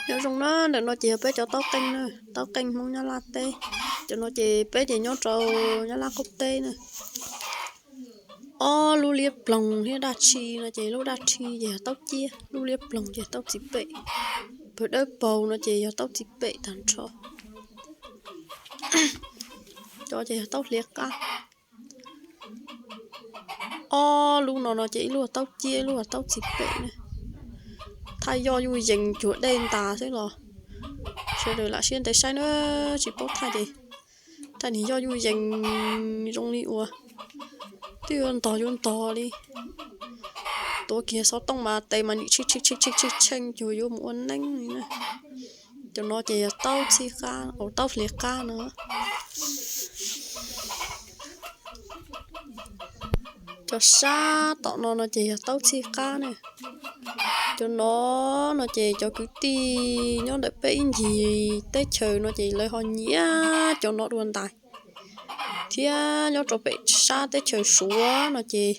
Nyob zoo na, ntawm no ces yog peb cov taub qeej na, taub qeej Hmoob Nyab Laj teb. Cov no ces peb ces nyob rau Nyab Laj qub teb na. Ob lub liab ploog thiab daj rhi no ces lub daj rhi ces yog taub ciab, lub liab ploog ces taub txiv pem, pawg dawb paug no ces yog taub txiv pem tag nrho. Cov ces yog taub hliav qab. Ob lub no no ces ib lub taub ciab ib lub taub txiv pem na. Thaij yoj yuj yees cuag dej ntas xwb los sawv daws lam siab ntev saib na, tsis paub thaij ces thaij niag yoj yuj yees zoo li uas twb yuav ntog yuav ntog li. Tuav kiag xov tooj mas tes mas nim tshee tshee tshee tshee cuag yuav mus ua neeb li na. Cov no ces yog taub txhij qab, taub hliav qab no. Cov sab tom no no ces yog taub txhij qab na. Cov no no ces cov kwv tij nyob ntawm peb ib ncig teb chaws no ces lawv ho nyiam cov no dua ntais, thiab nyob rau pem sab teb chaws Suav no ces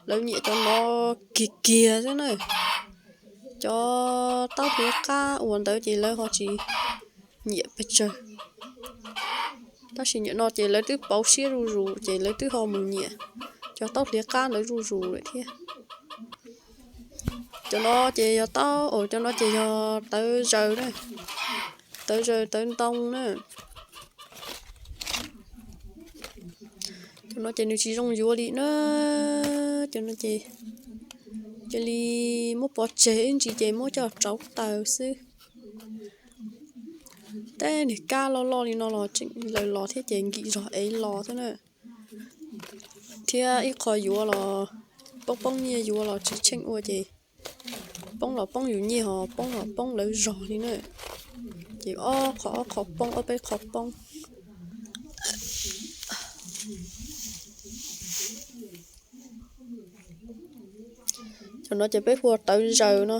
lawv nyiam cov no kiag kiag xwb na. Cov taub hliav qab uas ntawd ces lawv ho tsis nyiam pes tsawg, tab sis nim no ces lawv twb pauv siab zuj zus ces lawv twb ho mus nyiam cov taub hliav qab ntawd zuj zus lawm thiab. Cov no ces yog taub, cov no ces yog tawv zaws na, tawv zaws tawv ntoo na. Cov no ces nws tsis zoo yuav li na, cov no ces cia li muab pov tseg ib ntsis ces muab coj rauv taws xwb. Tej niag kab loj loj li no los tseem laws los thiab ces nkim zog ev los xwb na. Thiab ib qho yuav los poob poob nyiaj yuav los tsis tsheej ua ces poob los poob yus nyiaj ho poob los poob lawv zog li na. Ces ob qho ob qho poob ob peb qho poob. Cov no ces peb hu ua tawv zaws no.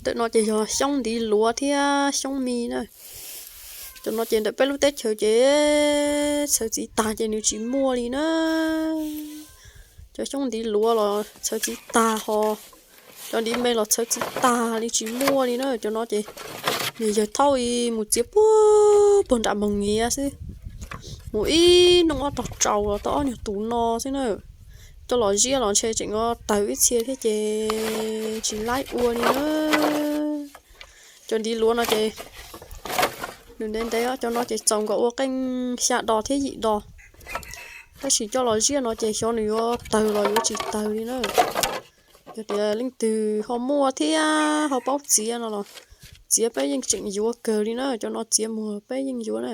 Ntawm no ces yog xyoob ntiv luav thiab xyoob mi na. Cov no ces ntawm peb lub teb chaws ces txhawv txiv tag ces nws tsis muaj li na. Cov xyoob ntiv luav los txhawv txiv tag ho, cov ntiv me los txhawv txiv tag li tsis muaj li na. Cov no ces niag yawg Thaub mus txiav puag puag nram Moos Nyiav xwb, mus ib hnub ob tog tsaus los tau ob nyuag tus no xwb na. Coj los ziab los ntshe tseem tawg ib txhia thiab ces tsis laib ua li na. Cov ntiv luav no ces nws ntev ntev, cov no ces txaus nkaus ua qeej xya dos thiab yim dos, tab sis coj los ziab no ces xyov nws yuav tawg los yuav tsis tawg li na. Yog tias leej twg ho muaj thiab ho paub txiav no los txiav, peb yeej tseem yuav kawg li na. Cov no txiav muag peb yeej yuav na.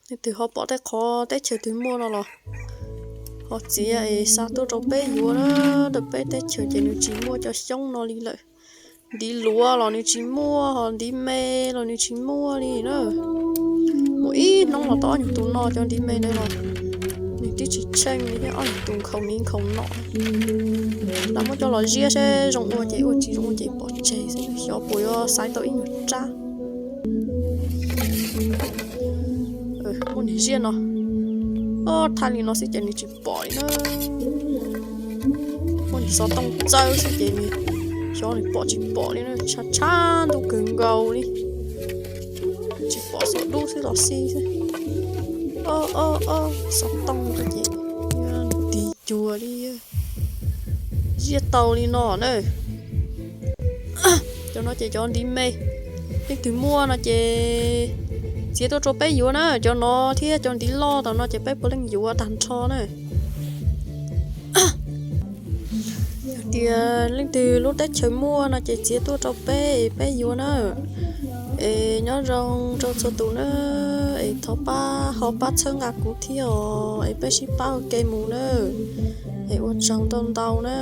Leej twg ho pom tej qhov teb chaws twg muaj no los ho txiav es xa tuaj rau peb yuav na. Ntawm peb teb chaws ces nws tsis muaj cov xyoob no li lawm. Ntiv luav los nws tsis muaj, ho ntiv me los nws tsis muaj li na. Mus ib hnub los tau ob nyuag tus no, cov ntiv me ntawd los nws twb tsis tsheej li thiab, ob nyuag tus nkhaus niv nkhaus no. Lam muab coj los ziab seb zoo ua ces ua, tsis zoo ua ces pov tseg xwb, xyov puas yuav xaiv tau ib nyuag rab. Muab nws ziab no, ob thaj li no xwb ces nws tsis pom li na. Muab nws xov tooj txawb xwb ces nws, xyov nws pom tsis pom li na, tshav tshav ntuj kawg nkaus li. Tsis pom xuam dub xwb los xij xwb. O o o, xov tooj ces nws tig cuag li. Ziab tau li no na. Cov no ces cov ntiv me, leej twg muaj no ces txiav tuaj rau peb yuav na. Cov no thiab cov ntiv loj tom no ces peb puav leej yuav tag nrho na. Yog tias leej twg lub teb chaws muaj no ces txiav tuaj rau peb, peb yuav na. Es nyob zoo rau txhua tus na, es thov pab ho pab txhawb nqa kuv thiab os, es peb sib pab ua ke mus na. Es ua tsaug ntau ntau na.